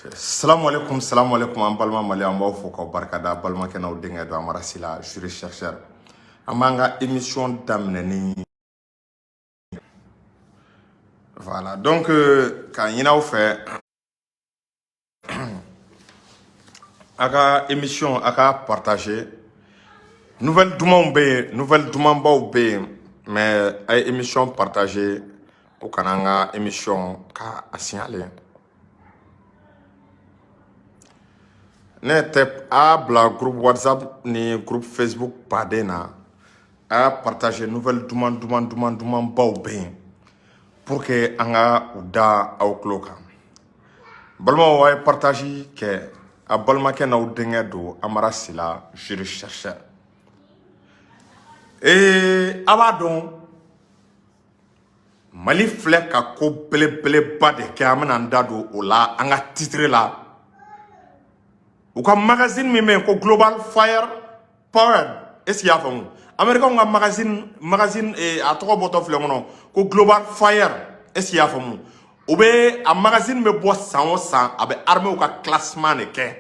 Salamu alaikum, salamu alaikum, an balima Mali, an b'aw fo k'aw barikada. Balimakɛ n'aw denkɛ don, Amara Sila, juriste chercheur. An b'an ka émission daminɛ ni voilà. Donc k'a ɲini aw fɛ, a ka émission, a ka partager. Nouvelle dumanw bɛ yen, nouvelle dumanbaw bɛ yen, mais a ye émission partager, o kana an ka émission ka a signaler. Ne tɛ a bila groupe WhatsApp ni groupe Facebook baden na, a y'a partager. Nouvelle duman duman duman dumanbaw bɛ yen pour que an ka u da aw tulo kan. Balimaw, a ye partage kɛ. A balimakɛ n'aw denkɛ don, Amara Sila, juriste chercheur. Ee, a b'a dɔn, Mali filɛ ka ko belebeleba de kɛ. An bɛna an da don o la. An ka titre la, u ka magazine min bɛ yen ko Global Fire Power, est ce que i y'a faamu? Américains ka magazine a tɔgɔ bɔtɔ filɛ kɔnɔ ko Global Fire, est ce que i y'a faamu? U bɛ a magazine bɛ bɔ san o san, a bɛ armée ka classement de kɛ.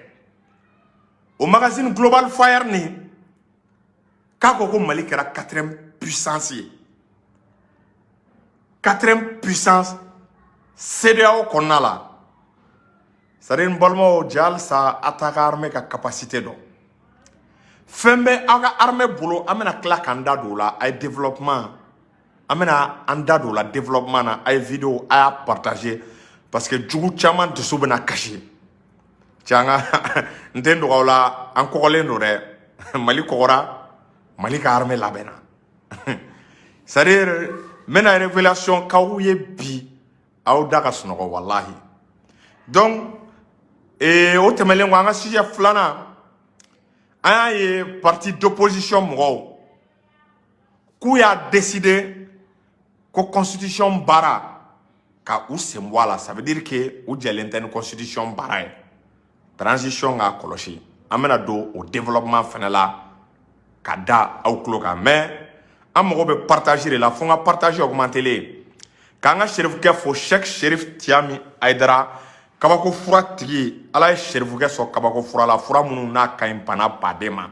O magazine Global Fire nin k'a ko ko Mali kɛra quatrième puissance ye, quatrième puissance CEDEAO kɔnɔna la. C'est à dire, n balimaw, ja halisa a t'a ka armée ka capacité dɔn. Fɛn bɛ aw ka armée bolo, an bɛna tila k'an da don o la. A ye développement, an bɛna an da don o la développement na. A ye vidéo, a y'a partager, parce que jugu caman dusu bɛna kasi. Cɛ, an ka n tɛ n dogo aw la, an kɔgɔlen don dɛ. Mali kɔgɔra, Mali ka armée labɛnna. C'est à dire, n bɛna révélation k'aw ye bi, aw da ka sunɔgɔ, walahi. Donc o tɛmɛnen kɔ, an ka sujet filanan, an y'a ye parti d'opposition mɔgɔw k'u y'a décider ko constitution baara ka u sen bɔ a la. Ça veut dire que u jɛlen tɛ ni constitution baara ye. Transition k'a kɔlɔsi. An bɛna don o développement fɛnɛ la ka da aw tulo kan, mais an mago bɛ partage de la, fo n ka partage augmenter k'an ka serifukɛ fo, Cheikh Serif Tiami Aidara, kabako fura tigi. Ala ye serifukɛ sɔn kabako fura la, fura minnu n'a ka ɲi bana baden ma: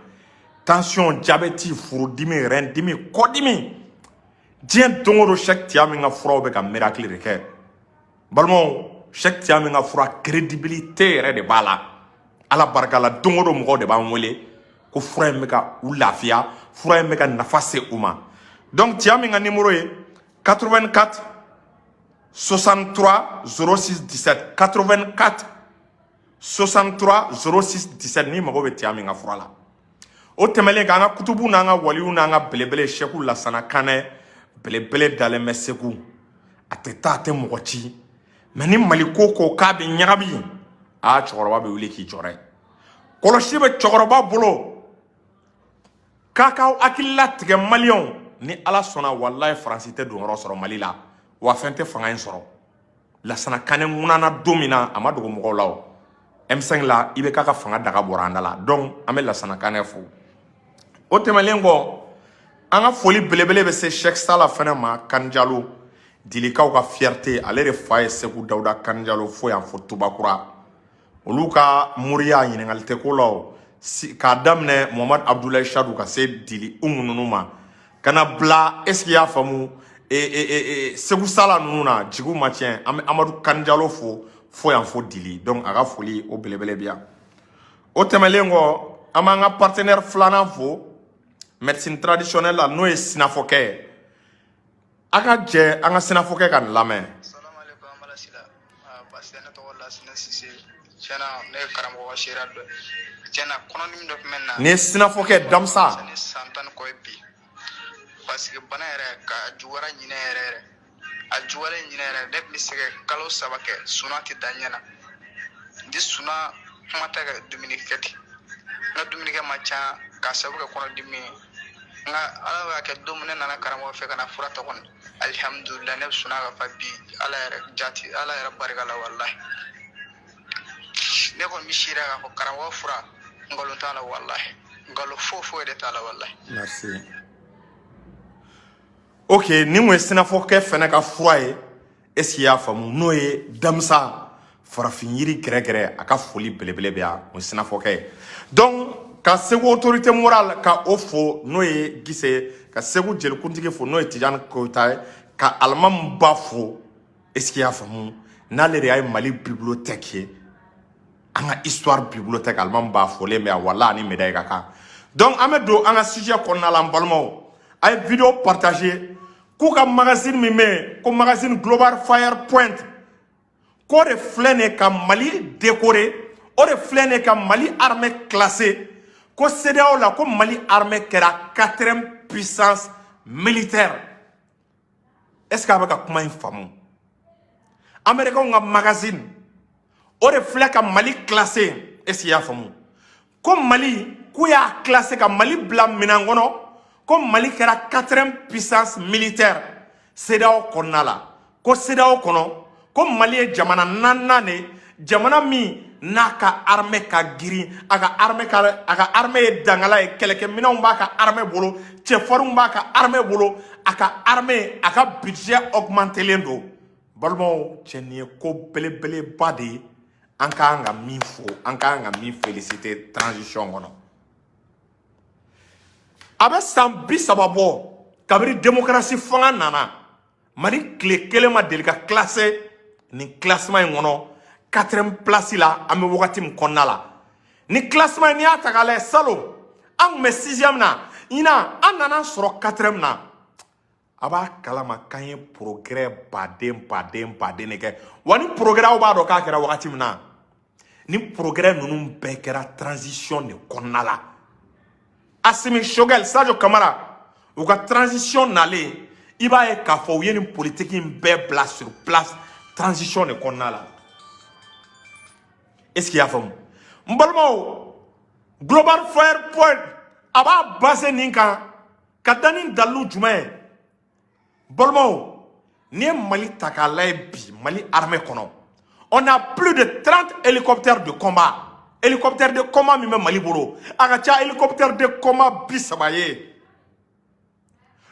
tension, diabète, furudimi, rein dimi, kɔdimi. Diɲɛ don o don, Cheikh Tiami ka furaw bɛ ka miracle de kɛ. Balimaw, Cheikh Tiami ka fura, crédibilité yɛrɛ de b'a la. Ala barika la, don o don mɔgɔw de b'an wele ko fura in bɛ ka u lafiya, fura in bɛ ka nafa se u ma. Donc Tiami ka numéro ye 84 63 06 17, 84 63 06 17, n'i mago bɛ Tiami ka fura la. O tɛmɛnen k'an ka kutubu n'an ka waliw n'an ka belebele Seku Lasana Kanɛ, belebele dalen bɛ Segu, a tɛ taa, a tɛ mɔgɔ ci, mɛ ni Mali ko ko k'a bɛ ɲagami, aa, cɛkɔrɔba bɛ wuli k'i jɔ dɛ. Kɔlɔsi bɛ cɛkɔrɔba bolo k'a k'aw hakili latigɛ. Maliyɛnw, ni Ala sɔnna, walayi, Faransi tɛ don yɔrɔ sɔrɔ Mali la, wa fɛn tɛ fanga in sɔrɔ. Lasana Kanɛ ŋunana don min na, a ma dogo mɔgɔw la. O M5 la, i bɛ k'a ka fanga daga bɔra an da la. Donc an bɛ Lasana Kanɛ fo. O tɛmɛnen kɔ, an ka foli belebele bɛ se Cheikh Sala fɛnɛ ma, Kanjalo, Dilikaw ka fierté. Ale de fa ye Segu Dawuda Kanjalo, fo yan fo Tubakura. Olu ka moriya, ɲininkali tɛ ko la. O si, k'a daminɛ Mohamad Abdoulaye Chadou ka se Dili Umu ninnu ma, ka na bila, est ce que i y'a faamu, Segu Sala ninnu na, jigiw ma tiɲɛ. An bɛ Amadu Kanjalo fo fo yan fo Dili. Donc a ka foli o belebele bi yan. O tɛmɛnen kɔ, an b'an ka partenaire filanan fo médecine traditionnelle la, n'o ye sinafɔkɛ ye. A ka jɛ an ka sinafɔkɛ ka nin lamɛn. Salamu alaikum, Amara Sila. Basi ne tɔgɔ Lasina Sise. Tiɲɛna, ne ye karamɔgɔ ka seereya dɔ ye. Tiɲɛna, kɔnɔdimi dɔ tun bɛ n na. Nin ye sinafɔkɛ Damisa. Ni san 10 ni kɔ ye bi. Parce que bana yɛrɛ ka juguyara ɲinɛ yɛrɛ yɛrɛ. A juguyalen ɲinɛ yɛrɛ, ne tun bɛ se ka kalo 3 kɛ, suna tɛ da n ɲɛ na. N tɛ suna, kuma tɛ ka dumuni kɛ ten. N ka dumunikɛ man ca k'a sababu kɛ kɔnɔdimi ye. Nka Ala y'a kɛ, don min ne nana karamɔgɔ fɛ ka na fura ta kɔni, alihamudulila, ne bɛ suna ka fa bi. Ala yɛrɛ jati, Ala yɛrɛ barika la, walahi. Ne kɔni bɛ seereya k'a fɔ karamɔgɔ fura, nkalon t'a la, walahi. Nkalon foyi foyi de t'a la, walahi. Merci. Ok, nin kun ye sinafɔkɛ fɛnɛ ka fura ye, est ce que i y'a faamu? N'o ye Damisa. Farafin yiri gɛrɛgɛrɛ, a ka foli belebele bɛ yan, o ye sinafɔkɛ ye. Donc ka Segu autorité morale ka o fo, n'o ye Gise, ka Segu jelikuntigi fo, n'o ye Tijani Koyita ye, ka Alimamu ba fo. Est ce que i y'a faamu? N'ale de y'a ye Mali bibliothèque ye, an ka histoire bibliothèque, Alimamu b'a fɔlen bɛ yan, wala ani médaille ka kan. Donc an bɛ don an ka sujet kɔnɔna la. N balimaw, a ye vidéo partager. K'u ka magazine min bɛ yen, ko magazine Global Fire Point, k'o de filɛ nin ye ka Mali décorer, o de filɛ nin ye ka Mali armée classé, ko CEDEAO la, ko Mali armée kɛra quatrième puissance militaire. Est ce que a bɛ ka kuma in faamu? Américains ka magazine, o de filɛ ka Mali classé. Est ce que i y'a faamu? Ko Mali, k'u y'a classé ka Mali bila minɛn kɔnɔ, ko Mali kɛra quatrième puissance militaire CEDEAO kɔnɔna la, ko CEDEAO kɔnɔ, ko Mali ye jamana naaninan de ye, jamana min n'a ka armée ka girin, a ka armée ye dangala ye, kɛlɛkɛminɛnw b'a ka armée bolo, cɛfarinw b'a ka armée bolo, a ka armée, a ka budget augmentelen don. Balimaw, cɛ, nin ye ko belebeleba de ye, an ka kan ka min fo, an ka kan ka min féliciter transition kɔnɔ. A bɛ san 30 bɔ kabini démocratie fanga nana, Mali tile kelen ma deli ka classé nin classement in kɔnɔ, quatrième place la. An bɛ wagati min kɔnɔna la, ni classement in, n'i y'a ta k'a lajɛ, salon an tun bɛ sixième na, ɲinan an nana sɔrɔ quatrième na. A b'a kalama k'an ye progrès baden baden baden de kɛ. Wa ni progrès, aw b'a dɔn k'a kɛra wagati min na, ni progrès ninnu bɛɛ kɛra transition de kɔnɔna la. Asimi, Choguel, Sadio Kamara, u ka transition nalen, i b'a ye k'a fɔ u ye nin politique in bɛɛ bila sur place transition de kɔnɔna la. Est ce que i y'a faamu? N balimaw, Global Fire Point a b'a basé nin kan ka da ni dalilu jumɛn ye? Balimaw, n'i ye Mali ta k'a lajɛ bi, Mali armée kɔnɔ, on a plus de 30 hélicoptères de combat. Hélicoptère de combat min bɛ Mali bolo, a ka ca hélicoptère de combat 30 ye.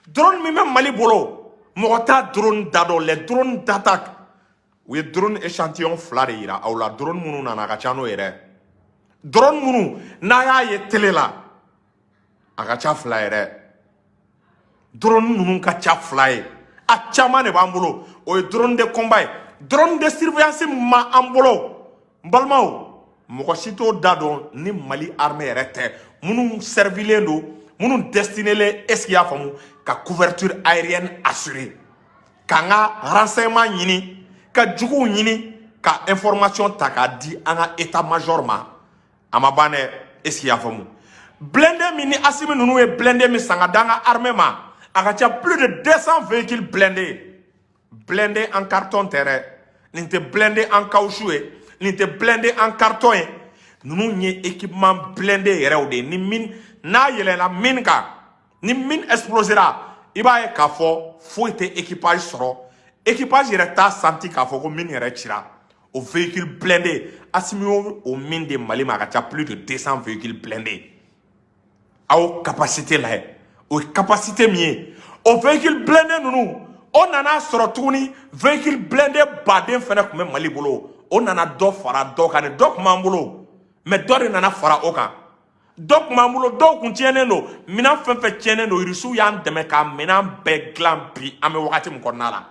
Drone min bɛ Mali bolo, mɔgɔ t'a drone da dɔn, les drones d'attaque. U ye drone échantillon fila de yira aw la. Drone minnu nana, a ka ca n'o ye dɛ. Drone minnu n'a y'a ye télé la, a ka ca fila ye dɛ. Drone ninnu ka ca fila ye, a caman de b'an bolo. O ye drone de combat ye. Drone de surveillance min b'an bolo, n balimaw, mɔgɔ si t'o da dɔn ni Mali armée yɛrɛ tɛ. Minnu servilen don, minnu destinélen, est ce que i y'a faamu, ka couverture aérienne assurer, k'an ka renseignement ɲini, ka juguw ɲini, ka information ta k'a di an ka état major ma. A ma ban dɛ. Est ce que i y'a faamu? Blindé min ni Asimi ninnu ye blindé min san ka d'an ka armée ma, a ka ca plus de 200 véhicules blindés. Blindé en carton tɛ dɛ, nin tɛ blindé en caoutchouc ye, nin tɛ blindé en carton ye. Ninnu ye équipement blindé yɛrɛw de ye. Ni mine n'a yɛlɛnna mine kan, ni mine explosera, i b'a ye k'a fɔ foyi tɛ équipage sɔrɔ, équipage yɛrɛ t'a senti k'a fɔ ko mine yɛrɛ cira. O véhicule blindé, Asimi y'o o min di Mali ma, a ka ca plus de 200 véhicules blindés. Aw capacité lajɛ, o ye capacité min ye. O véhicule blindé ninnu, o nana sɔrɔ tuguni véhicule blindé baden fɛnɛ tun bɛ Mali bolo. O nana dɔ fara dɔ kan. Ni dɔ tun b'an bolo, mais dɔ de nana fara o kan. Dɔ tun b'an bolo, dɔw kun tiɲɛnen don. Minɛn fɛn fɛn tiɲɛnen don, Irisiw y'an dɛmɛ ka minɛn bɛɛ dilan. Bi an bɛ wagati min kɔnɔna la,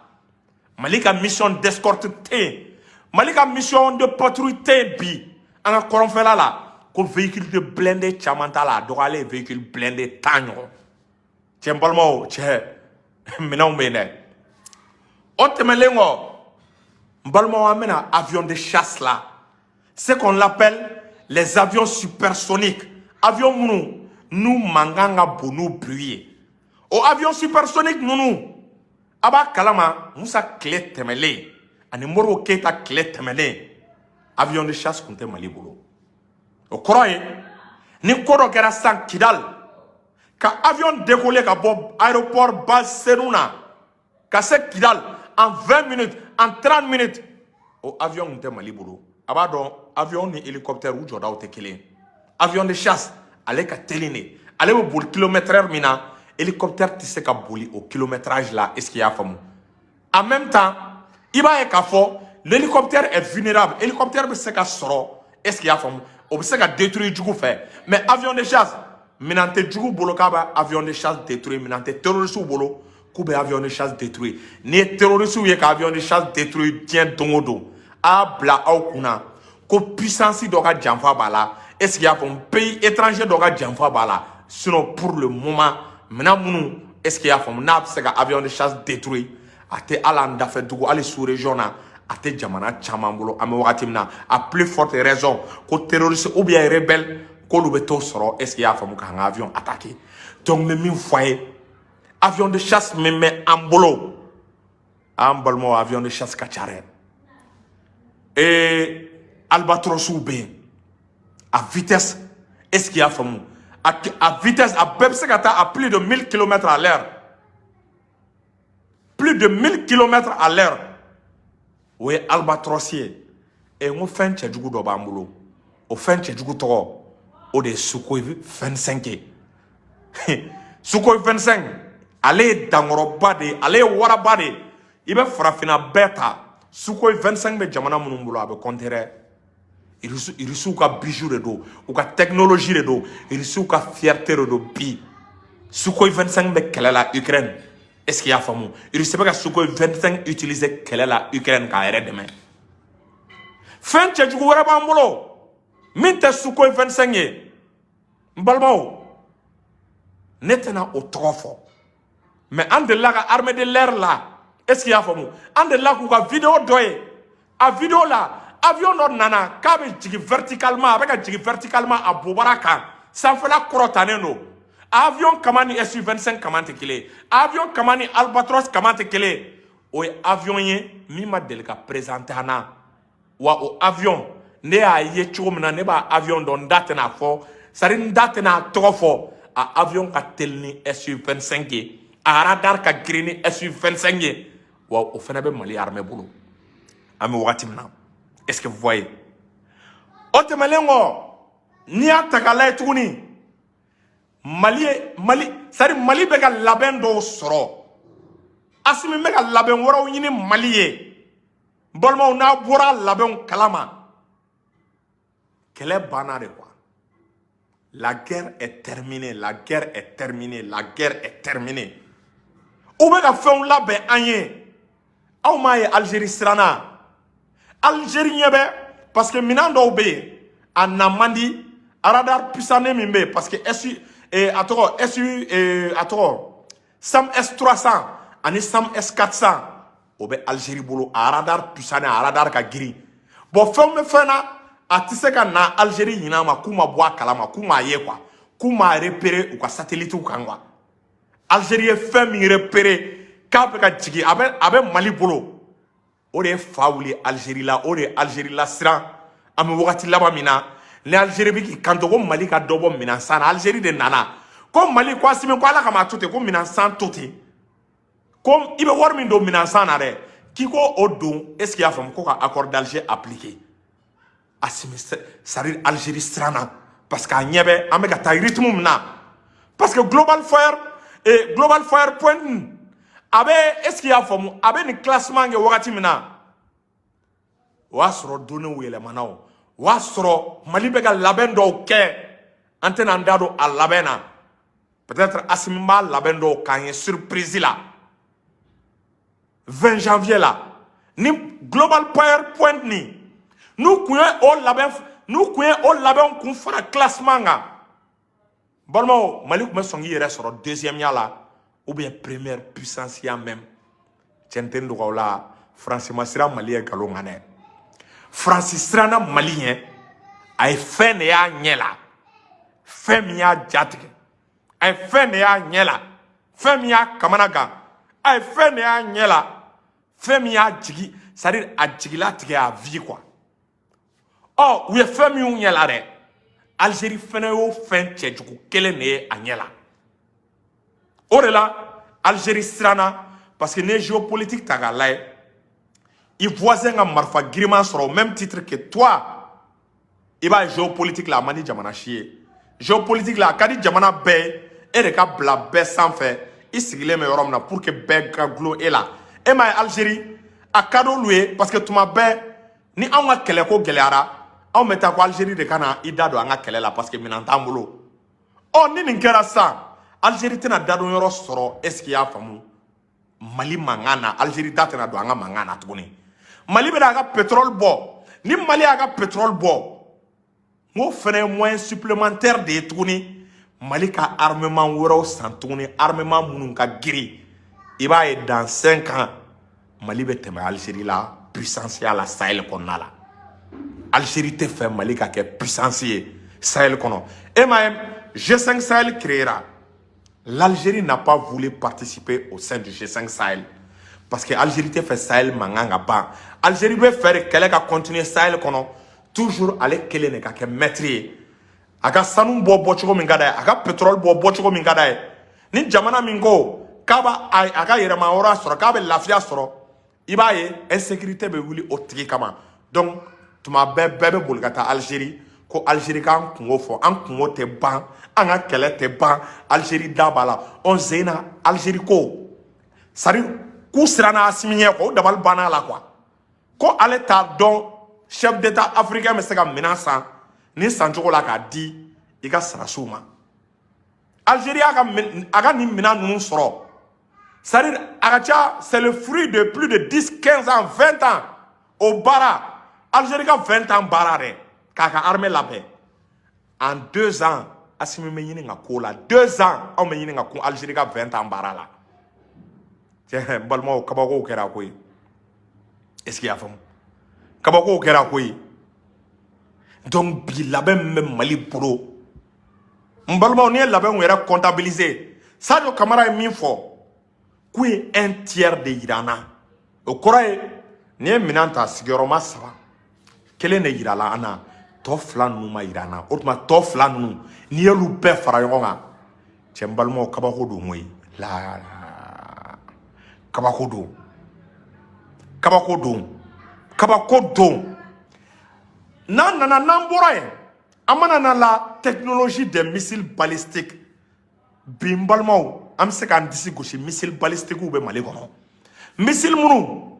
Mali ka mission d'escorte tɛ yen, Mali ka mission de patrouille tɛ yen bi an ka kɔrɔnfɛla la, ko véhicule de blindé caman t'a la. A dɔgɔyalen ye véhicule blindé 10 ɲɔgɔn. Cɛ, n balimaw, cɛ, minɛnw bɛ yen dɛ. O tɛmɛnen kɔ, n balimaw, an bɛna avion de chasse la, ce qu'on appelle les avions supersoniques, avion minnu n'u mankan ka bon n'u bruit ye. O avion supersonique ninnu, a b'a kalama, Musa tile tɛmɛlen ani Modibo Keyita tile tɛmɛlen, avion de chasse tun tɛ Mali bolo. O kɔrɔ ye, ni ko dɔ kɛra sisan Kidal, ka avion décoller ka bɔ aéroport base Senu na ka se Kidal en 20 minutes, en 30 minutes, o avion tun tɛ Mali bolo. A b'a dɔn, avion ni hélicoptère, u jɔdaw tɛ kelen ye. Avion de chasse, ale ka teli de, ale bɛ boli kilomètre heure min na, hélicoptère tɛ se ka boli o kilométrage la. Est ce que i y'a faamu? En même temps, i b'a ye k'a fɔ L'hélicoptère est vulnérable. Hélicoptère bɛ se ka sɔrɔ, est ce que i y'a faamu, o bɛ se ka détruire jugu fɛ. Mais avion de chasse, minɛn tɛ jugu bolo k'a bɛ avion de chasse détruire. Minɛn tɛ terroriste bolo k'u bɛ avion de chasse détruire. N'i ye terroriste ye ka avion de chasse détruire diɲɛ don o don, a bila aw kunna ko puissance dɔ ka janfa b'a la, est ce que i y'a faamu, pays étranger dɔ ka janfa b'a la. Sinon, pour le moment, minɛn minnu, est ce que i y'a faamu, n'a bɛ se ka avion de chasse détruire, a tɛ hali an dafɛ dugu, hali sous région na, a tɛ jamana caman bolo an bɛ wagati min na. À plus forte raison ko terroriste ou bien rebelle k'olu bɛ t'o sɔrɔ, est ce que i y'a faamu, k'an ka avion attaquer. Donc n bɛ min fɔ a ye, avion de chasse min bɛ an bolo, an balimaw, avion de chasse ka ca dɛ. Ee, Albatrosw bɛ yen à vitesse, est ce qu'il y a faamu, à vitesse a bɛɛ bɛ se ka taa à plus de 1000 km à l'heure, plus de 1000 km à l'heure. O ye Albatros ye. Ɛ, n ko fɛn cɛjugu dɔ b'an bolo, o fɛn cɛjugu tɔgɔ, o de ye Sukhoi 25 ye. Sukhoi 25, ale ye dankɔrɔba de ye, ale ye waraba de ye. I bɛ farafinna bɛɛ ta, Sukhoi 25 bɛ jamana minnu bolo, a bɛ compter dɛ. Irisiw ka bijou de don, u ka technologie de don, Irisiw ka fierté de don. Bi Sukhoi 25 bɛ kɛlɛ la Ukraine, est ce que i y'a faamu? Irisi bɛ ka Sukhoi 25 utiliser kɛlɛ la Ukraine k'a yɛrɛ dɛmɛ. Fɛn cɛjugu wɛrɛ b'an bolo min tɛ Sukhoi 25 ye, n balimaw, ne tɛna o tɔgɔ fɔ. Mais an delila ka armée de l'air la, est ce que i y'a faamu, an delila k'u ka vidéo dɔ ye. A vidéo la, avion dɔ nana k'a bɛ jigin verticalement, a bɛ ka jigin verticalement, a bobara kan, sanfɛla kɔrɔtanen don. Avion kama ni Su 25 kama tɛ kelen ye, avion kama ni Albatros kama tɛ kelen ye. O ye avion ye min ma deli ka présenter an na. Wa o avion, ne y'a ye cogo min na, ne b'a avion dɔn, n da tɛna fɔ, c'est à dire n da tɛna tɔgɔ fɔ. A avion ka teli ni Su 25 ye, a radar ka girin ni Su 25 ye. Wa o fana bɛ Mali armée bolo an bɛ wagati min na. Est ce que vous voyez? O tɛmɛnen kɔ, n'i y'a ta k'a lajɛ tuguni, Mali ye Mali, c'est à dire Mali bɛ ka labɛn dɔw sɔrɔ. Asimi bɛ ka labɛn wɛrɛw ɲini Mali ye. N balimaw, n'a bɔra labɛnw kalama, kɛlɛ banna de quoi. La guerre est terminée, la guerre est terminée, la guerre est terminée. U bɛ ka fɛnw labɛn an ye. Aw m'a ye, Algérie siranna, Algérie ɲɛ bɛ, parce que minɛn dɔw bɛ yen, a na man di. Radar puissant min bɛ yen, parce que SU a tɔgɔ SU a tɔgɔ SAM S300 ani SAM S400, o bɛ Algérie bolo. A radar puissant, a radar ka girin. Bon, fɛn bɛ fɛn na, a tɛ se ka na Algérie ɲin'a ma k'u ma bɔ a kalama, k'u m'a ye quoi, k'u m'a repérer u ka satellite kan quoi. Algérie ye fɛn min repérer k'a bɛ ka jigin, a bɛ Mali bolo, o de ye fa wuli Algérie la, o de ye Algérie la siran. An bɛ wagati laban min na ni Algérie bɛ k'i kanto ko Mali ka dɔ bɔ minɛn san na, Algérie de nana ko Mali ko Asimi ko Ala kama a to ten, ko minɛn san to ten, ko i bɛ wari min don minɛn san na dɛ, k'i ko o don, est ce que i y'a faamu, ko ka accord d'Alger appliquer. Asimi, c'est à dire Algérie siranna, parce que a ɲɛ bɛ an bɛ ka taa rythme min na, parce que Global Fire Point a bɛ, est ce que i y'a faamu, a bɛ nin classement kɛ wagati min na, o y'a sɔrɔ données yɛlɛmana, o y'a sɔrɔ Mali bɛ ka labɛn dɔw kɛ. An tɛna an da don a labɛn na. Peut-être Asimi b'a labɛn dɔw k'an ye surprise la 20 janvier la. Ni Global Power Point ni n'u kun ye o labɛn, n'u kun ye o labɛnw kun fara classement kan, balimaw, Mali tun bɛ sɔn k'i yɛrɛ sɔrɔ deuxième ya la ou bien première puissance ya même. Cɛ, n tɛ n dogo aw la, Faransi ma siran Mali ye nkalon kan dɛ. Faransi siranna Mali ɲɛ, a ye fɛn de y'a ɲɛ la, fɛn min y'a ja tigɛ. A ye fɛn de y'a ɲɛ la, fɛn min y'a kamana gan. A ye fɛn de y'a ɲɛ la, fɛn min y'a jigi, c'est à dire a jigila tigɛ a vie quoi. Ɔ, u ye fɛn min y'u ɲɛ la dɛ, Algérie fɛnɛ y'o fɛn cɛjugu kelen de ye a ɲɛ la. O de la Algérie siranna, parce que n'i ye géopolitique ta k'a lajɛ, i voisin ka marifa giriman sɔrɔ au même titre que toi, i b'a ye, géopolitique la, a man di jamana si ye. Géopolitique la, a ka di jamana bɛɛ ye e de ka bila bɛɛ sanfɛ, i sigilen bɛ yɔrɔ min na, pour que bɛɛ ka gulon e la. E m'a ye, Algérie, A ka d'olu ye, parce que tuma bɛɛ ni anw ka kɛlɛko gɛlɛyara, anw bɛ taa ko Algérie de ka na i da don an ka kɛlɛ la, parce que minɛn t'an bolo. Ɔ, ni nin kɛra sisan, Algérie tɛna dadon yɔrɔ sɔrɔ. Est ce que i y'a faamu? Mali mankan na, Algérie da tɛna don an ka mankan na tuguni. Mali bɛna a ka pétrole bɔ. Ni Mali y'a ka pétrole bɔ, n k'o fɛnɛ ye moyen supplémentaire de ye tuguni Mali ka armement wɛrɛw san tuguni, armement minnu ka girin. I b'a ye, dans 5 ans, Mali bɛ tɛmɛ Algérie la puissance ya la Sahel kɔnɔna la. Algérie tɛ fɛ Mali ka kɛ puissance ye Sahel kɔnɔ. E m'a ye, G5 Sahel créera, l'Algérie n'a pas voulu participer au sein du G5 Sahel, parce que Algérie tɛ fɛ Sahel mankan ka ban. Algérie bɛ fɛ de kɛlɛ ka continuer Sahel kɔnɔ toujours, ale kelen de ka kɛ maître ye, a ka sanu bɔ bɔcogo min ka d'a ye, a ka pétrole bɔ bɔcogo min ka d'a ye. Ni jamana min ko k'a b'a a ka yɛrɛma hɔrɔnya sɔrɔ, k'a bɛ lafiya sɔrɔ, i b'a ye insécurité bɛ wuli o tigi kama. Donc tuma bɛɛ, bɛɛ bɛ boli ka taa Algérie ko Algérie k'an kungo fɔ. An kungo tɛ ban, an ka kɛlɛ tɛ ban, Algérie da b'a la. Ɔ, sen na Algérie ko, c'est à dire k'u siranna Assimi ɲɛ quoi, o dabali banna la quoi, ko ale t'a dɔn chef d'état africain bɛ se ka minɛn san ni sancogo la k'a di i ka sarasiw ma. Algérie y'a ka a ka nin minɛn ninnu sɔrɔ, c'est à dire a ka ca, c'est le fruit de plus de 10, 15 ans, 20 ans o baara. Algérie ka 20 ans baara dɛ k'a ka armée labɛn. En 2 ans, Assimi bɛ ɲini ka ko la, 2 ans, anw bɛ ɲini ka kun Algérie ka 20 ans baara la. Cɛ, n balimaw, kabakow kɛra koyi. Est ce que i y'a faamu? Kabakow kɛra koyi. Donc bi, labɛn min bɛ Mali bolo, n balimaw, n'i ye labɛnw yɛrɛ comptabiliser, Sadio Kamara ye min fɔ k'u ye un tiers de yira an na, o kɔrɔ ye n'i ye minɛn ta sigiyɔrɔma saba, kelen de yirala an na, tɔ fila ninnu ma yira an na. O tuma tɔ fila ninnu, n'i y'olu bɛɛ fara ɲɔgɔn kan, cɛ, n balimaw, kabako don koyi. La, kabako don, kabako don, kabako don. N'an nana, n'an bɔra yen, an mana na la technologie des missiles balistiques. Bi, n balimaw, an bɛ se k'an disi gosi, missile balistiques bɛ Mali kɔnɔ, missile minnu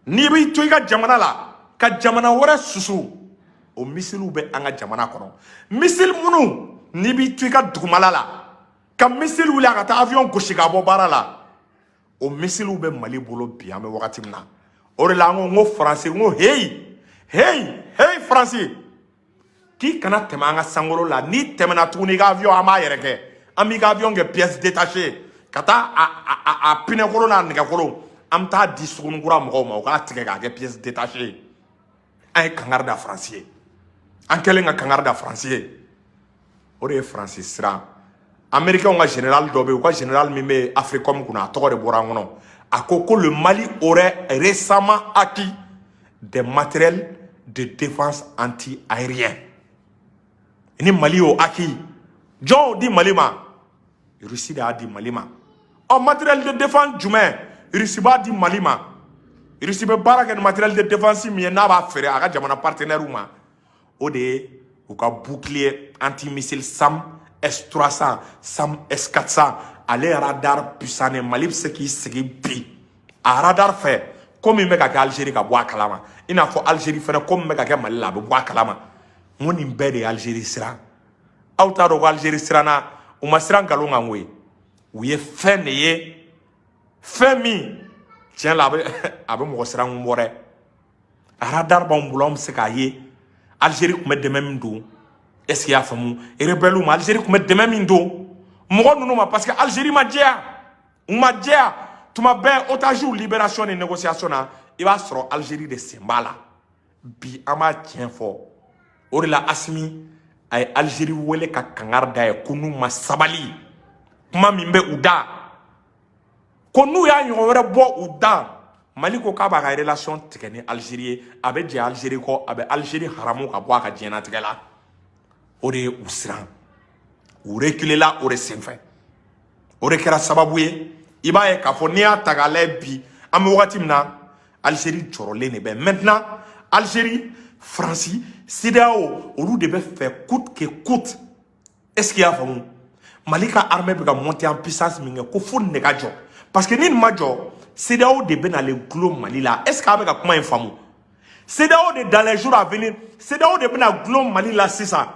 n'i b'i to i ka jamana la ka jamana wɛrɛ susu, o missiles bɛ an ka jamana kɔnɔ. Missile minnu n'i b'i to i ka dugumala la ka missile wuli a ka taa avion gosi k'a bɔ baara la, o missiles bɛ Mali bolo bi. An bɛ wagati min na, o de la an ko, n ko Faransi, n ko heyi, heyi, heyi, Faransi, k'i kana tɛmɛ an ka sankolo la. N'i tɛmɛna tuguni, i ka avion, an b'a yɛrɛ kɛ, an b'i ka avion kɛ pièce détachée ka taa a pinɛkolo n'a nɛgɛkolo, an bɛ taa di Sugunikura mɔgɔw ma, u k'a tigɛ k'a kɛ pièce détachée. An ye kangari da Faransi ye. An kɛlen ka kangari da Faransi ye, o de ye Faransi siran. Américain ka général dɔ bɛ yen, u ka général min bɛ Africom kunna, a tɔgɔ de bɔra an kɔnɔ, a ko ko le Mali aurait récemment acquis des matériels de défense anti-aérien. Ni Mali y'o acquis, jɔn y'o di Mali ma? Russie de y'a di Mali ma. Ɔ, matériel de défense jumɛn Russie b'a di Mali ma? Russie bɛ baara kɛ ni matériel de défense min ye, n'a b'a feere a ka jamana partenaire ma, o de ye u ka bouclier anti-missile SAM S300, SAM S400. Ale radar puissant ne, Mali bɛ se k'i sigi bi a radar fɛ, ko min bɛ ka kɛ Algérie ka bɔ a kalama, i n'a fɔ Algérie fɛnɛ, ko min bɛ ka kɛ Mali la, a bɛ bɔ a kalama. N ko nin bɛɛ de ye Algérie siran. Aw t'a dɔn ko Algérie siranna. U ma siran nkalon kan koyi, u ye fɛn de ye, fɛn min tiɲɛ la a bɛ mɔgɔ siran kun bɔ dɛ. Radar b'anw bolo, anw bɛ se k'a ye Algérie tun bɛ dɛmɛ min don, est ce que i y'a faamu, rebelle ma. Algérie tun bɛ dɛmɛ min don mɔgɔ ninnu ma, parce que Algérie ma jɛya, u ma jɛya. Tuma bɛɛ, otages libération ni négociation na, i b'a sɔrɔ Algérie de sen b'a la. Bi, an b'a tiɲɛ fɔ, o de la Assimi a ye Algérie wele ka kangari da ye ko n'u ma sabali, kuma min bɛ u da, ko n'u y'a ɲɔgɔn wɛrɛ bɔ u da, Mali ko k'a b'a ka relation tigɛ ni Algérie ye, a bɛ jɛ Algérie kɔ, a bɛ Algérie haramu ka bɔ a ka diɲɛlatigɛ la. O de ye u siran, u reculer la o de senfɛ. O de kɛra sababu ye, i b'a ye k'a fɔ n'i y'a ta k'a lajɛ bi, an bɛ wagati min na, Algérie jɔrɔlen de bɛ. Maintenant, Algérie, Faransi, CEDEAO, olu de bɛ fɛ coûte que coûte, est ce que i y'a faamu, Mali ka armée bɛ ka monter en puissance min kɛ, ko fo nin de ka jɔ. Parce que ni nin ma jɔ, CEDEAO de bɛna le gulon Mali la. Est ce que a bɛ ka kuma in faamu? CEDEAO de, dans les jours à venir, CEDEAO de bɛna gulon Mali la sisan.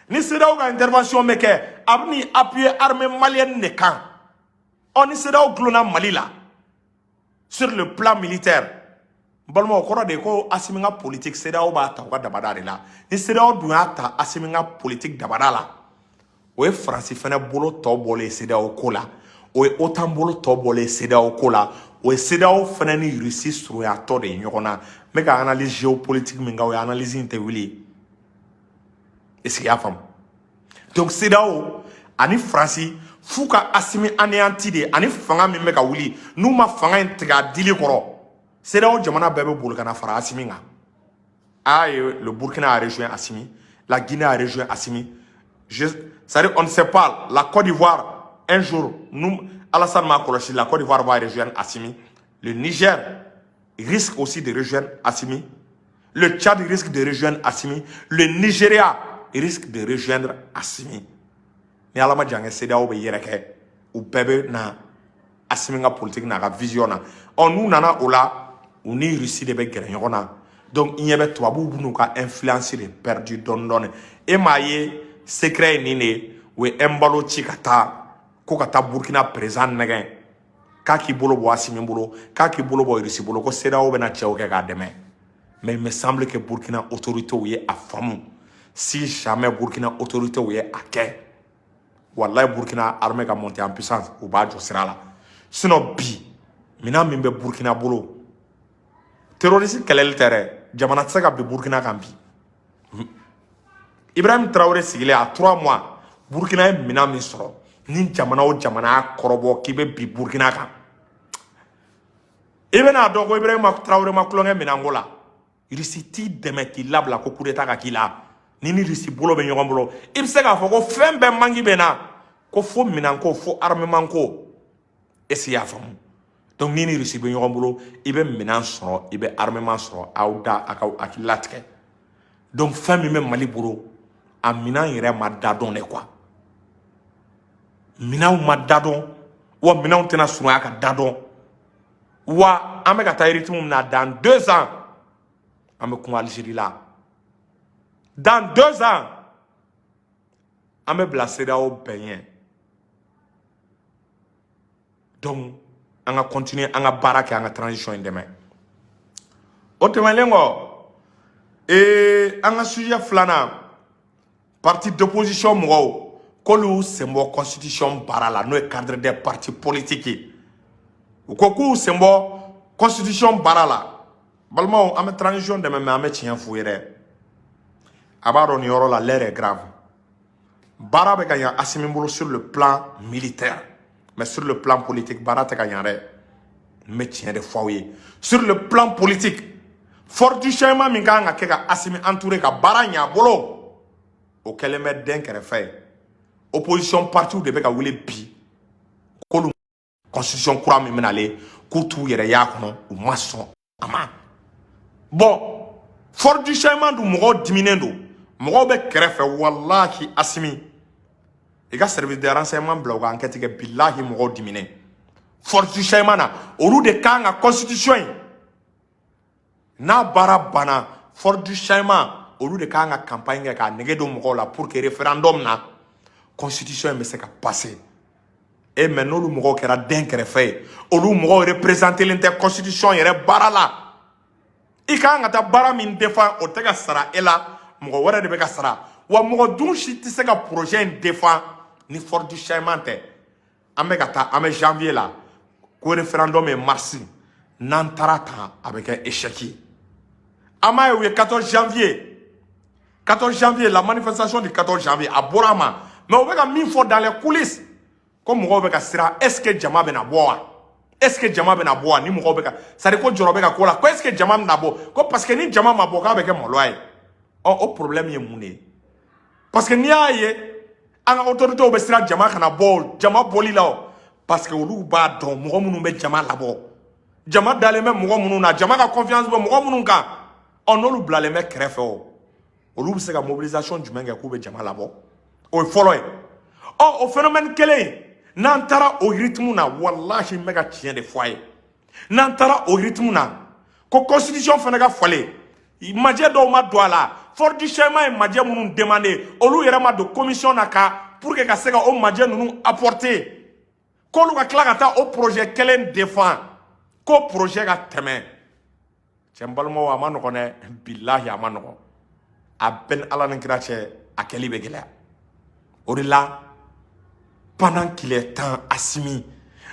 Ni CEDEAO ka intervention bɛ kɛ, a bɛ n'i appuyer armée malienne de kan. Ɔ, ni CEDEAO gulonna Mali la sur le plan militaire, n balimaw, o kɔrɔ de ye ko Asimi ka politique, CEDEAO b'a ta u ka dabada de la. Ni CEDEAO dun y'a ta Asimi ka politique dabada la, o ye Faransi fɛnɛ bolo tɔ bɔlen CEDEAO ko la, o ye OTAN bolo tɔ bɔlen CEDEAO ko la, o ye CEDEAO fɛnɛ ni Russie surunyatɔ de ye ɲɔgɔn na. N bɛ ka analyse géopolitique min kɛ, o ye analyse in tɛ wuli. Est ce que i y'a faamu? Donc CEDEAO ani Faransi f'u ka Asimi anéanti de, ani fanga min bɛ ka wuli, n'u ma fanga in tigɛ a dili kɔrɔ, CEDEAO jamana bɛɛ bɛ boli ka na fara Asimi kan. Ah, le Burkina a rejoint Assimi, la Guinée a rejoint Assimi. C'est-à-dire, on ne sait pas, la Côte d'Ivoire, un jour, nous, Alassane m'a kɔlɔsi, la Côte d'Ivoire va rejoindre Assimi. Le Niger risque aussi de rejoindre Assimi. Le Tchad risque de rejoindre Assimi. Le Nigeria risque de rejoindre Assimi. Ni Ala ma jan kɛ, CEDEAO bɛ yɛrɛ kɛ, u bɛɛ bɛ na Assimi ka politique n'a ka vision na. Ɔ, n'u nana o la, u ni Russie de bɛ gɛrɛ ɲɔgɔn na. Donc i ɲɛ bɛ tubabuw b'u ka influence de perdu dɔɔni dɔɔni. E m'a ye, secret ye nin de ye. U ye Embalo ci ka taa ko ka taa Burkina président nɛgɛn k'a k'i bolo bɔ Asimi bolo, k'a k'i bolo bɔ Russie bolo, ko CEDEAO bɛna cɛw kɛ k'a dɛmɛ. Mais il me semble que Burkina autorités ye a faamu. Si jamais Burkina autorités ye a kɛ, wallahi, Burkina armée ka monter en puissance, u b'a jɔ sira la. Sinon bi, minɛn min bɛ Burkina bolo, terroriste kɛlɛli tɛ dɛ, jamana tɛ se ka bin Burkina kan bi. Ibrahim Traoré sigilen a 3 mois, Burkina ye minɛn min sɔrɔ, ni jamana o jamana y'a kɔrɔbɔ k'i bɛ bin Burkina kan, i bɛna dɔn ko Ibrahim Traoré ma tulonkɛ minɛnko la. Russie t'i dɛmɛ k'i labila ko coup d'état ka k'i la. Ni Russie bolo bɛ ɲɔgɔn bolo, i bɛ se k'a fɔ ko fɛn bɛɛ manki bɛ na, ko fo minɛnko, fo armement ko. Est ce que i y'a faamu? Donc ni Russie bɛ ɲɔgɔn bolo, i bɛ minɛn sɔrɔ, i bɛ armement sɔrɔ, aw da a k'aw hakili latigɛ. Donc fɛn min bɛ Mali bolo, a minɛn yɛrɛ ma da dɔn dɛ quoi. Minɛnw ma da dɔn wa, minɛnw tɛna surunya ka da dɔn wa. An bɛ ka taa rythme min na, dans 2 ans an bɛ kuma Algérie la, dans 2 ans an bɛ bila CEDEAO bɛɛ ɲɛ. Donc an ka continuer an ka baara kɛ, an ka transition in dɛmɛ. O tɛmɛnen kɔ, an ka sujet filanan, parti d'opposition mɔgɔw k'olu sen bɔ constitution baara la, n'o ye cadre des partis politiques ye. U ko k'u sen bɔ constitution baara la. Balimaw, an bɛ transition dɛmɛ, mais an bɛ tiɲɛ f'u ye dɛ. A b'a dɔn, nin yɔrɔ la, l'heure est grave. Baara bɛ ka ɲa Asimi bolo sur le plan militaire, mais sur le plan politique, baara tɛ ka ɲa dɛ. N bɛ tiɲɛ de fɔ aw ye. Sur le plan politique, force du changement min kan ka kɛ ka Asimi entouré ka baara ɲa a bolo, o kɛlen bɛ den kɛrɛfɛ ye. Opposition partis de bɛ ka wuli bi k'olu constitution kura min bɛna ale, k'u t'u yɛrɛ y'a kɔnɔ, u ma sɔn a ma. Bon, force du changement dun, mɔgɔw diminen don, mɔgɔw bɛ kɛrɛfɛ. Walahi, Asimi, i ka service de renseignement bila u ka enquête kɛ. Bilahi, mɔgɔw diminen force du changement na, olu de kan ka constitution in n'a baara banna. Force du changement, olu de kan ka campagne kɛ k'a nege don mɔgɔw la pour que référendum na, constitution in bɛ se ka passer. E mais n'olu mɔgɔw kɛra den kɛrɛfɛ ye, olu mɔgɔw représenté tɛ constitution yɛrɛ baara la. I kan ka taa baara min défend, o tɛ ka sara e la, mɔgɔ wɛrɛ de bɛ ka sara wa. Mɔgɔ dun si tɛ se ka projet in défend ni force du changement tɛ. An bɛ ka taa, an bɛ janvier la, ko référendum ye mars. N'an taara tan, a bɛ kɛ échec ye. An m'a ye, u ye 14 janvier, 14 janvier, la manifestation du 14 janvier, a bɔra a ma. Mais u bɛ ka min fɔ dans les coulisses, ko mɔgɔw bɛ ka siran, est ce que jama bɛna bɔ wa? Est ce que jama bɛna bɔ wa? Ni mɔgɔw bɛ ka, c'est à dire ko jɔrɔ bɛ ka ko la, ko est ce que jama bɛna bɔ, ko parce que ni jama ma bɔ, k'a bɛ kɛ maloya ye. Ɔ, o problème ye mun de ye? Parce que n'i y'a ye an ka autorités bɛ siran jama kana bɔ, jama bɔli la o, parce que olu b'a dɔn mɔgɔ minnu bɛ jama labɔ, jama dalen bɛ mɔgɔ minnu na, jama ka confiance bɛ mɔgɔ minnu kan. Ɔ, n'olu bilalen bɛ kɛrɛfɛ, o olu bɛ se ka mobilisation jumɛn kɛ k'u bɛ jama labɔ? O ye fɔlɔ ye. Ɔ, o phénomène kelen in, N'an taara o rythme na, walahi, n bɛ ka tiɲɛ de fɔ a ye, n'an taara o rythme na ko constitution fana ka falen, majɛ dɔw ma don a la, force du changement ye majɛ minnu demandé, olu yɛrɛ ma don commission na ka pour que ka se ka o majɛ ninnu apporter, k'olu ka tila ka taa o projet kelen défend ko projet ka tɛmɛ. Cɛ, n balimaw, a ma nɔgɔn dɛ, bilahi, a ma nɔgɔn. A bɛɛ ni Ala ni kira cɛ, a kɛli bɛ gɛlɛya. O de la, pendant qu'il est temps, Assimi,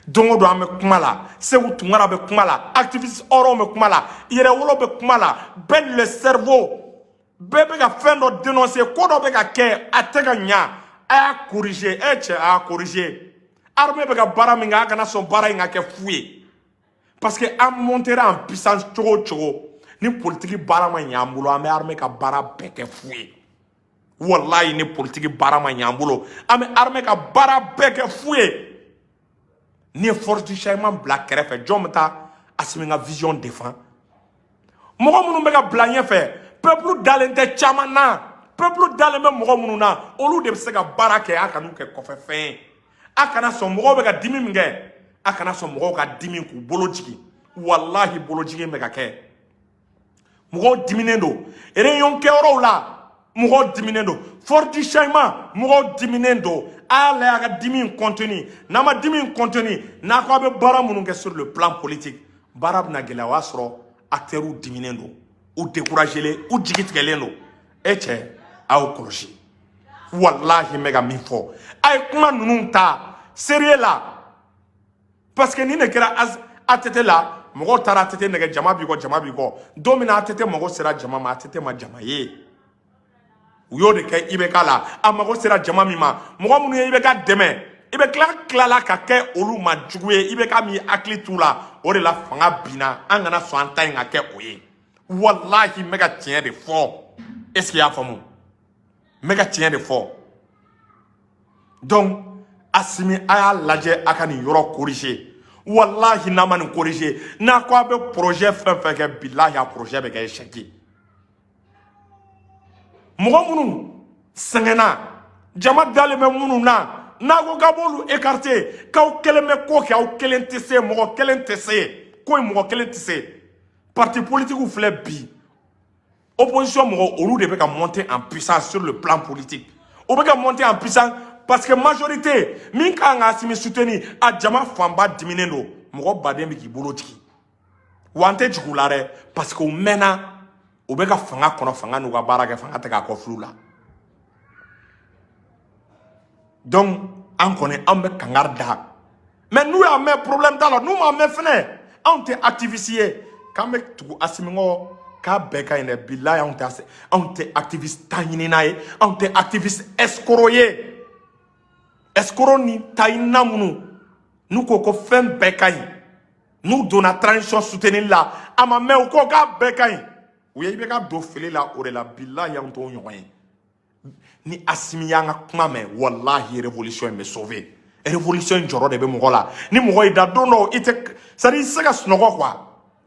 don o don an bɛ kuma la, Segu Tunkara bɛ kuma la, activiste hɔrɔnw bɛ kuma la, Yɛrɛwolo bɛ kuma la, bɛɛ le cerveau, bɛɛ bɛ ka fɛn dɔ dénoncer, ko dɔ bɛ ka kɛ, a tɛ ka ɲa, a y'a corriger. E cɛ, a y'a corriger. Armée bɛ ka baara min kɛ, a kana sɔn baara in ka kɛ fu ye, parce que an montera en puissance cogo o cogo, ni politique baara ma ɲɛ an bolo, an bɛ armée ka baara bɛɛ kɛ fu ye. Walayi, ni politique baara ma ɲɛ an bolo, an bɛ armée ka baara bɛɛ kɛ fu ye. N'i ye force du changement bila kɛrɛfɛ, jɔn bɛ taa Assimi ka vision défend? Mɔgɔ minnu bɛ ka bila ɲɛfɛ, peuple dalen tɛ caman na. Peuple dalen bɛ mɔgɔ minnu na, olu de bɛ se ka baara kɛ. A kan'u kɛ kɔfɛ fɛn ye. A kana sɔn mɔgɔw bɛ ka dimi min kɛ, a kana sɔn mɔgɔw ka dimi k'u bolo jigin. Walahi, bolo jigin bɛ ka kɛ. Mɔgɔw diminen don réunion kɛyɔrɔw la, mɔgɔw diminen don. Force du changement, mɔgɔw diminen don. A y'a lajɛ a ka dimi in contenu. N'a ma dimi in contenu, n'a ko a bɛ baara minnu kɛ sur le plan politique, baara bɛna gɛlɛya. O y'a sɔrɔ acteurs diminen don, u découragé, u jigi tigɛlen don. E cɛ, a y'o kɔlɔsi. Walahi, n bɛ ka min fɔ, a ye kuma ninnu ta sérieux la, parce que nin de kɛra ATT la. Mɔgɔw taara ATT nɛgɛ, jama b'i kɔ, jama b'i kɔ. Don min na ATT mago sera jama ma, ATT ma jama ye. U y'o de kɛ IBK la. A mago sera jama min ma, mɔgɔ minnu ye IBK dɛmɛ, i bɛ tila tilala ka kɛ olu ma jugu ye. IBK min hakili t'u la, o de la fanga binna. An kana sɔn an ta in ka kɛ o ye. Walahi, n bɛ ka tiɲɛ de fɔ. Est ce que i y'a faamu? N bɛ ka tiɲɛ de fɔ. Donc Assimi, a y'a lajɛ a ka nin yɔrɔ corriger. Walahi, n'a ma nin corriger, n'a ko a bɛ projet fɛn fɛn kɛ, bilahi, a projet bɛ kɛ échec ye. Mɔgɔ minnu sɛgɛnna, jama dalen bɛ minnu na, n'a ko k'a b'olu écarter, k'aw kelen bɛ ko kɛ, aw kelen tɛ se, mɔgɔ kelen tɛ se ko in, mɔgɔ kelen tɛ se. Parti politique filɛ bi, opposition mɔgɔ, olu de bɛ ka monter en puissance sur le plan politique. O bɛ ka monter en puissance parce que majorité min kan ka Assimi soutenir, a jama fanba diminen don. Mɔgɔ baden bɛ k'i bolo jigin wa, an tɛ jigin u la dɛ, parce que u mɛnna, u bɛ ka fanga kɔnɔ, fanga n'u ka baara kɛ, fanga tɛ k'a kɔ filiw la. Donc an kɔni, an bɛ kangari da, mais n'u y'a mɛn, problème t'a la. N'u m'a mɛn fɛnɛ, anw tɛ activiste ye k'an bɛ tugu Assimi kɔ k'a bɛɛ ka ɲi dɛ. Bilayi, anw tɛ activiste ta ɲinina ye, anw tɛ activiste escroc ye. Escroc ni ta ɲinina minnu n'u ko ko fɛn bɛɛ ka ɲi, n'u donna transition soutenir la, a ma mɛn, u ko k'a bɛɛ ka ɲi, u ye i bɛ ka don fili la. O de la, bilayi, anw t'o ɲɔgɔn ye. Ni Assimi y'an ka kuma mɛn, walahi, révolution in bɛ sauver. Révolution in jɔyɔrɔ de bɛ mɔgɔ la. Ni mɔgɔ y'i da don dɔw, i tɛ, c'est à dire i tɛ se ka sunɔgɔ quoi,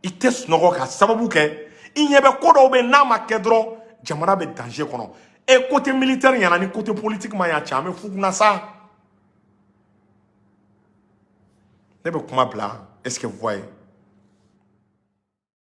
i tɛ sunɔgɔ ka sababu kɛ i ɲɛ bɛ ko dɔw bɛ yen, n'a ma kɛ dɔrɔn, jamana bɛ danger kɔnɔ. E côté militaire ɲɛna, ni côté politique ma ɲa, cɛ, an bɛ fugunna sa. Ne bɛ kuma bila. Est ce que vous voyez?